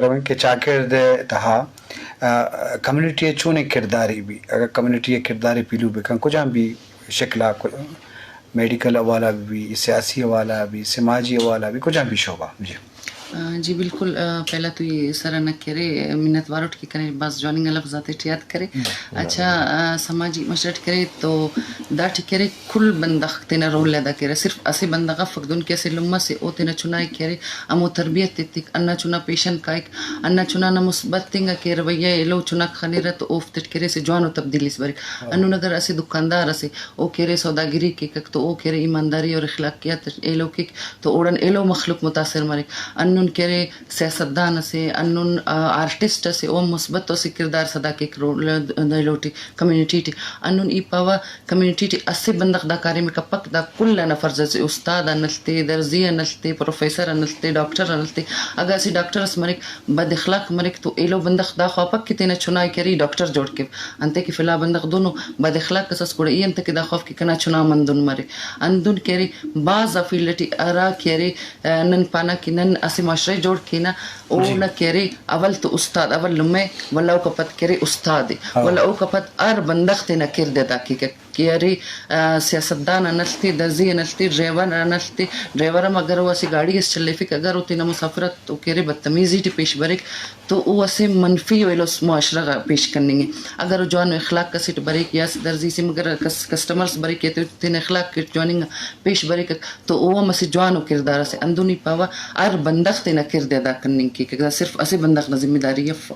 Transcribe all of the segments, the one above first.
رویں کہ چاگرد ءِ تہا، آ، کمیونٹی ءِ چونیں کردارے بی، اگر کمیونٹی ءِ کردارے پیلو بکن، کجام بی شکل ءَ، میڈیکل حوالہ بی، سیاسی حوالہ بی، سماجی حوالہ بی، کجام بی شعبہ؟ جی۔ آ، جی بالکل، آ، پہلا تو اے سرا نہ کرے، منت وار اٹ کہ کنے باز جوانیں لفظ آتے ٹی یاد کرے۔ اچھا، آ، سماجی معاشرہ ٹی کرے تو دا ٹی کرے کل بندغ تینا رول ادا کیرہ، صرف اسہ بندغ افک دن کہ اسہ لمہ سے او تینا چنائے کیرے، ہمو تربیت ایتک، ہندا چنا پیشن کائک، ہندا چنا نا مثبت انگا کہ رویہ ایلو چناک خنیرہ تو اوفتیٹ کہ ارے اسہ جوانو تبدیلیس بریک۔ ہاں۔ ہندن اگر اسہ دکاندار اسے او کہ ارے سوداگری کیکک تو او کہ ارے ایمانداری اور اخلاقیات ایلو کیک تو اوڑان ایلو مخلوق متاثر مریک۔ ہندن کہ ارے سیاستدان اسے، ہندن، آ، آرٹسٹ اسے، او ہم مثبت اسہ کردار ادا کیک رول، ایلو ٹی، کمیونٹی ٹی۔ ہندن ای پاوہ کمیونٹی ٹی اسہ بندغ دا کاریم ءِ کپک، دا کل انا فرض اسے، استاد آن ہلتے، درزی آن ہلتے، پروفیسر آن ہلتے، ڈاکٹر آن ہلتے۔ اگہ اسہ ڈاکٹر اس مریک، بد اخلاق مریک تو ایلو بندغ دا خواپک کہ تینا چنائے کہ ارے ای ڈاکٹر جوڑ کیو۔ انتئے کہ فلاں بندغ دنو بد اخلاق اس ئس گڑا ای انت کہ دا خواف کہ کنا چنا ہم ہندن مرے۔ ہندن کہ ارے بھاز آ فیلڈ ٹی ہرا کہ ارے، آ، نن پانہ کہ نن اسہ معاشرہ جوڑ کینہ، جی۔ اونا کہ ارے اول تو استاد، اول لمہ، ولدا اوکا پد کہ ارے استاد ءِ، ہاں۔ ولدا اوکا پد ہر بندغ تینا کڑد ادا کیک۔ کہ ارے، آ، سیاستدان آن ہلتے، درزی آن ہلتے، ڈرائیور آن ہلتے، ڈرائیور ہم اگر او اسہ گاڑی اس چلیفک، اگر او تینا مسافر آتتو کہ ارے بدتمیزی ٹی پیش بریک تو او اسہ منفی و ایلو معاشرہ غا پیش کننگ ءِ۔ اگر او جوانو اخلاق اسیٹ بریک یا اسہ درزی سے مگر کس-، کسٹمرز بریک یا تینا اخلاق اٹ جواننگا پیش بریک تو او ہم اسہ جوانو کردار اسے۔ ہندن ای پاوہ ہر بندغ تینا کڑد ادا کننگ کیک، صرف اسہ بندغ نا ذمہ داری افک۔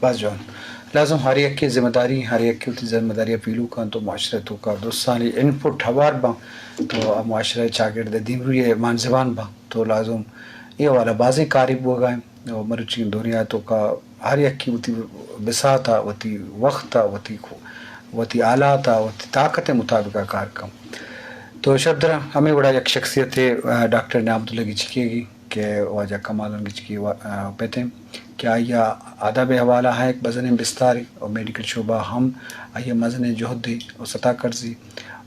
بھاز جوان۔ لازم ہر یکے ذمہ داری، ہر یکے وتی ذمہ داری ءَ پیلو کنت و معاشرہ ءِ توکا درستانی انپٹ ہوار باں تو آ معاشرہ ءِ چاگرد ءِ دیمروئی ءِ مانزمان باں تو لازم اے حوالہ بازیں کارے بوگا انت و مروچی دنیا ءِ توکا ہر یکے وتی بساط ءَ، وتی وخت ءَ، وتی خو-، وتی حالات ءَ، وتی طاقت ءِ مطابق ءَ کار کنت۔ تو شبدراں ہمے وڑا یک شخصیتے، آ، ڈاکٹر نعمت اللہ گچکی ءِ کہ واجہ کمالان گچکی وا-، آ، پت انت کہ آئی ءَ ادب ءِ حوالہ ءَ یک مزنیں بستارے و میڈیکل شعبہ ہم آئی ءِ مزنیں جہدے و ستا کرزی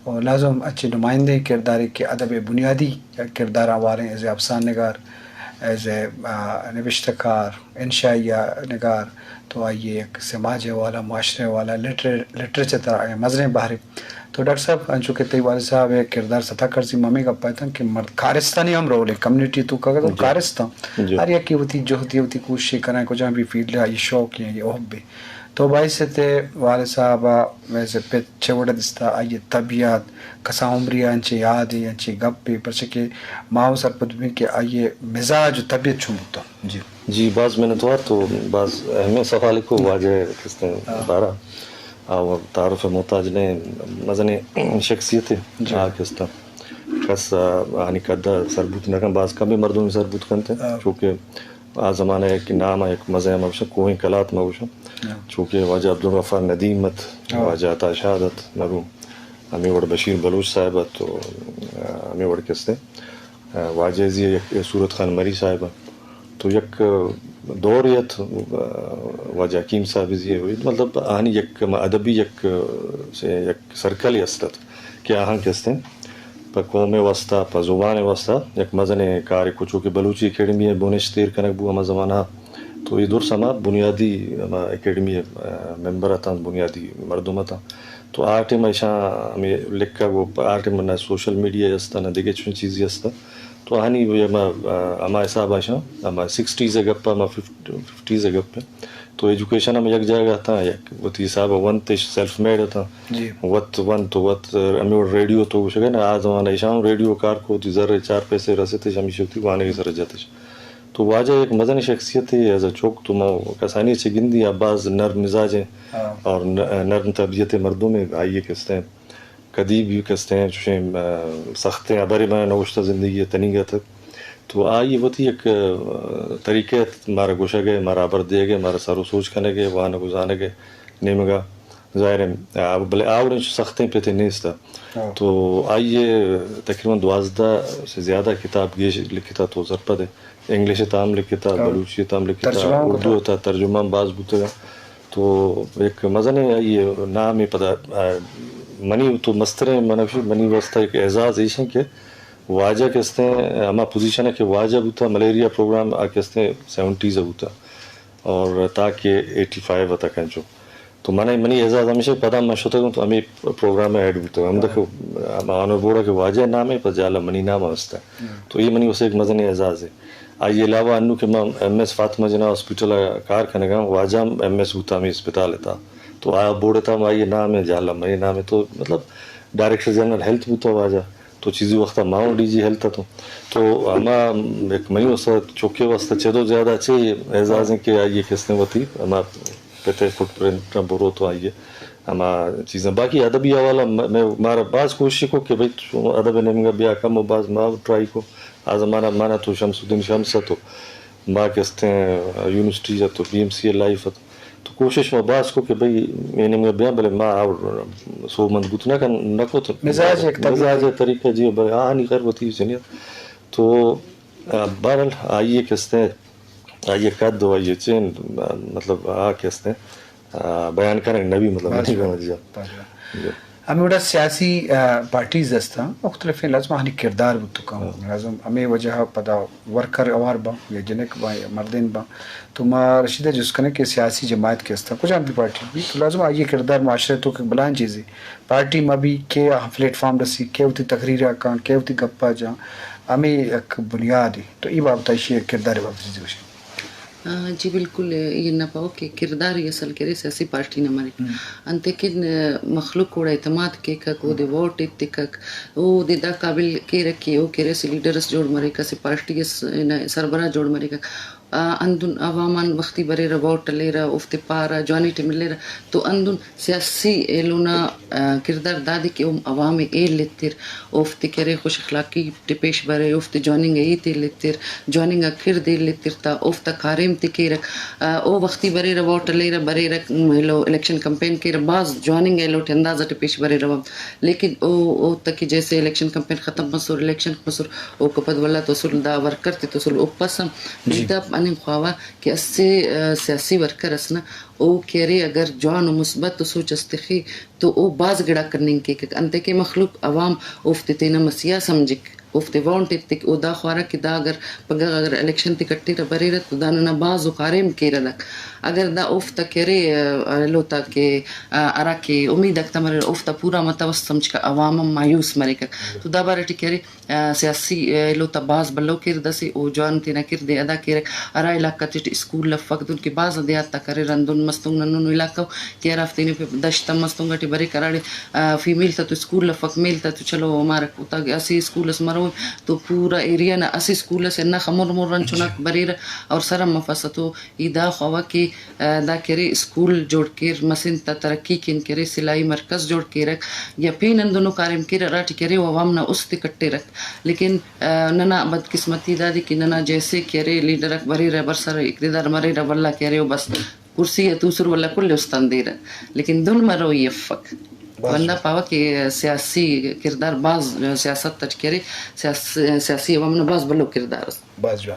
و لازم اچے نمائندیں کردارے کہ ادب ءِ بنیادی کرداراں واریں، ایز اے افسانہ نگار، ایز اے، آ، نبشتہ کار، انشائیہ نگار، تو آئی ءِ یک سماج ءِ حوالہ، معاشرہ ءِ حوالہ، لٹر-، لٹریچر ءِ تہا آئی ءِ مزنیں بہرے۔ تو ڈاکٹر صاحب، انچو کہ تئی والد صاحب ءِ کردار ستا کرزی، ما ہمے گپ ءَ اتاں کہ مرد کارستانی ہم رول ہے، کمیونٹی ءِ توکا اگر جی۔ کارستان، جی۔ ہر یکے وتی جہد ءَ وتی کوشش ءَ کناں، کجام بھی فیلڈ ءَ آئی ءِ شوق ہے، آئی ءِ حب ہے۔ تو باعث تے والد صاحب ءَ ایز اے پت چہ وڑ ءَ دیستا، آئی ءِ طبیعت، کسان عمری ءَ انچیں یادے، انچیں گپے، پرچہ کہ ما ہم سرپد بیں کہ آئی ءِ مزاج و طبیعت چون بوتا۔ جی۔ جی، باز منتوار، تو باز اہمیں سوالے کو واجہ کستیں ہاں۔ بارہ۔ آ و تعارف ءِ محتاج نہ، مزنیں شخصیتے جی۔ آ کستاں۔ کس، آ، آہانی قد ءَ سر بوت نہ کن، باز کمیں مردم سر بوت کنت، ہاں۔ چونکہ آ زمانہ ءَ یک نام ءَ یک مزن ما گوشاں، کوہیں کلات ما گوشاں۔ ہاں۔ چونکہ واجہ عبدالغفار ندیم ات، ہاں۔ واجہ عطا شاد ات، مرحوم ہمے وڑ بشیر بلوچ صاحب ات، تو، آ، ہمے وڑ کستیں۔ آ، واجہ زی یک صورت خان مری صاحب ات۔ تو یک دورے ات، آ، واجہ حکیم صاحب زی، مطلب آہانی یک ادبی یک، سے یک سرکلے است ات کہ آہاں کستیں پہ قوم ءِ واسطہ، پہ زبان ءِ واسطہ یک مزنیں کارے کو، چونکہ بلوچی اکیڈمی ءِ بنشت ایر کنگ بو ہما زمانہ ءَ۔ تو اے درس ہما بنیادی ہما اکیڈمی ءِ، آ، ممبر اتاں، بنیادی مردم اتاں۔ تو آ ٹائم ءَ ایشاں ہمے لکھگ و آ ٹائم ءَ نہ سوشل میڈیا است، نہ دگہ چون چیزے است۔ تو آہانی ہما، آ، ہما حساب ءَ ایشاں ہما سکسٹیز ءِ گپ ءَ، ہما فف-، ففٹیز ءِ گپ ءَ۔ تو ایجوکیشن ہم یک جاگہ اتاں، یک وتی حساب ءَ ونت اش، سیلف میڈ اتاں۔ جی۔ وت ونت تو وت ہمے وڑ ریڈیو تو گوشگ ءَ نا، آ زمانہ ایشاں ہم ریڈیو کار کو، وتی زر ءِ چار پیسے رسیت اش، ہمیشی وتی وانگ ءِ سر ءَ جت اش۔ تو واجہ یک مزنیں شخصیتے، ایز اے چک تو ما کسانی چہ گندی آ باز نرم مزاج ہیں ہاں۔ اور ن-، نرم طبیعت مردم ہے، آئی کستیں کدی بھی کستیں چوشیں، آ، سختیں ہبرے من نوشتہ زندگی ءَ تنیگا تک۔ تو آئی وتی یک، آ، طریقے مارا گوشگ ءَ، مارا ہبر دیگ ءَ، مارا سر و سوج کنگ ءَ، وانگ و زانگ ءِ نیمگا۔ ظاہر ہے، آ، بلے آ وڑیں چو سختیں پتے نیست۔ ہاں۔ تو آئی ءَ تقریباً دوازدہ سے زیادہ کتاب گیش لکھتا تو سرپد ہے۔ انگلش ءِ تہا ہم لکھتا، ہاں۔ بلوچی ءِ تہا ہم لکھتا، ترجمہ ہم اردو کتا۔ ءِ تہا ترجمہ ہم باز بوتگا۔ تو یک مزنیں آئی ءِ نام ءَ پدا، آ، منی تو مستریں، من گوشی، منی واسطہ یک اعزاز ایش ہیں کہ واجہ کستیں ہما پوزیشن ءَ کہ واجہ بوتا، ملیریا پروگرام آ کستیں سیونٹیز ءَ بوتا۔ اور تاکہ ایٹی فائیو ءَ تک انچو۔ تو من، منی اعزاز ہمیشہ پدا من شتگوں تو ہمیں پروگرام ءَ ایڈ بوتگ۔ ہم دکھ آنر بورڈ ءَ کہ واجہ نام ہے، پس جالا منی نام ہستا۔ تو یہ منی اسے ایک مزن اعزاز ہے۔ آئی علاوہ انو کہ من ایم ایس فاطمہ جناح ہاسپٹل ءَ کار کنگا، واجہ ہم ایم ایس بوتا ہمیں اسپتال ءِ تہا۔ تو آ بورڈ ءِ تہا آئی نام ہے، جالا منی نام ہے۔ تو مطلب ڈائریکٹر جنرل ہیلتھ بوتا واجہ۔ تو چیزی وقت ما ڈی جی ہیلتھ اتوں۔ تو ہما ایک منی واسطہ چوکے واسطہ چدو زیادہ چے اعزاز ہیں کہ آئیے کستے وتی ہما پتے فٹ پرنٹ برو تو آئیے ہما چیزیں۔ باقی ادبی حوالہ م-، میں مارا باز کوشش کو کہ بھئی تو ادب نیمگا بیا کم و باز ما ٹرائی کو۔ آ زمانہ مانا تو شمس الدین شمس اتو، ما کستے یونیورسٹی اتو، بی ایم سی لائف اتو۔ تو کوشش ما باز کو کہ بھئی اے نیمگا بیا، بلے ما اور سوبمند بوت نہ کن، نہ کو تو مزاج ایک طبیعت مزاج ہے۔ طریقہ جی، بلے آنی خیر وتی جنیت۔ تو آ، بہرحال آئیے کستے، آئیے قد و آئیے چین، آ، مطلب آ کستے، آ، بیان کنگ نبی، مطلب بس، نہیں بس۔ جا۔ بس۔ جی۔ ہمیں وڑا سیاسی، آ، پارٹیز ہستاں، مختلفیں لازم آہانی کردار بوت کن۔ ہاں۔ لازم ہمیں وجہ پدا ورکر اوار باں یا جنک باں یا مردین باں۔ تو ما رشید ءَ جست کنیں کہ سیاسی جماعت کہ ہستاں، کجام بھی پارٹی بھی، تو لازم آئی کردار معاشرے تو کہ بلائیں چیزی پارٹی ما بھی کہ آ پلیٹ فارم رسی، کہ وتی تقریر کن، کہ وتی گپا جان، ہمیں یک بنیاد ہے۔ تو ای بابت ایشی کردار بابت چیزی گوشیں۔ آ، جی بالکل، اے نہ پاؤ کہ کردار ہی اصل کرے سیاسی پارٹی نہ مرے۔ ہم۔ انتے کہ مخلوق اوڑا اعتماد کے کک، او دے ووٹ اتکک، او دے دا قابل کے رکھے، او کرے سی لیڈر اس جوڑ مرے، کسی پارٹی اس نہ سربراہ جوڑ مرے کک۔ آ، اندن عواماں وختی بریرہ، ووٹ لیرہ، اوفتے پارہ، جوانی ٹی ملیرہ، تو اندن سیاسی ایلو نا، آ، کردار دادے کہ او عوام ءِ ایل ایتر، اوفتے کہ ارے خوش اخلاقی ٹی پیش برے، اوفتے جواننگ ءِ ہیت ایل ایتر، جواننگ ءِ کرد ایل ایتر تا اوفتا کاریم تے کیرک۔ آ، او وختی بریرہ، ووٹ لیرہ، بریرہ، ایلو الیکشن کمپین کیرہ، بھاز جواننگ ءِ ایلو ٹی انداز ٹی پیش بریرہ۔ لیکن او، او تکی جیسے الیکشن کمپین ختم مسر، الیکشن مسر، اوکا پد ولدا تو اسل دا ورکر تے تو اسل اوپس ہم۔ جی۔ دا اننگ خواوہ کہ اسہ، آ، سیاسی ورکر اس نا، او کہ ارے اگر جوان و مثبت و سوچ اس تخے تو او بھاز گڑا کننگ کیک۔ انتئے کہ مخلوق عوام اوفتے تینا مسیحا سمجھک، اوفتے وونٹ ایتک، او دا خوارہ کہ دا اگر پگہ اگر الیکشن تے کٹیرہ بریرہ تو دا ننا بھاز و کاریم کیرہ داک۔ اگر دا اوفتا کہ ارے، آ، ایلو تا کہ، آ، ہرا کہ امید آک تا مریرہ اوفتا پورا متوس سمجھکہ عوام ہم مایوس مریکک۔ تو دا بارہ ٹی کہ ارے آ، سیاسی، آ، ایلو تا بھاز بھلو کرد اسے، او جوان تینا کرد ءِ ادا کیرک۔ ہرا علاقہ تیٹ اسکول افک، دن کہ بھاز دیہات تا کریر، ہندن مستونگ نننو علاقہ ءُ کہ ہرافتے نے پہ دشت ہم مستونگ ٹی بریک، ہراڑے، آ، فیمیل تا تو اسکول افک، میل تا تو چلو مارک اتا اسہ اسکول اس مرو تو پورا ایریا نا اسہ اسکول اسے نہ خمر مر انچناک بریرہ اور سر ہم مفسہ تو ای دا خواوہ کہ، آ، دا کہ ارے اسکول جوڑ کیر، مسن تا ترقی کن کہ ارے سلائی مرکز جوڑ کیرک یا پین ہندنو کاریم کیر ہراٹی کہ ارے او عوام نا است ءِ کٹیرک۔ لیکن، آ، ننا بدقسمتی دادے کہ ننا جیسے کہ ارے لیڈر آک بریرہ، برسر اقتدار مریرہ، ولدا کہ ارے او بس کرسی ءِ توسر ولدا کل ءِ استان دیرہ، لیکن دن مروئی افک۔ بس۔ ولدا پاوہ کہ سیاسی کردار بھاز، سیاست اٹ کہ ارے سیاس-، سیاسی عوام نا بھاز بھلو کردار اس۔ بھاز جوان،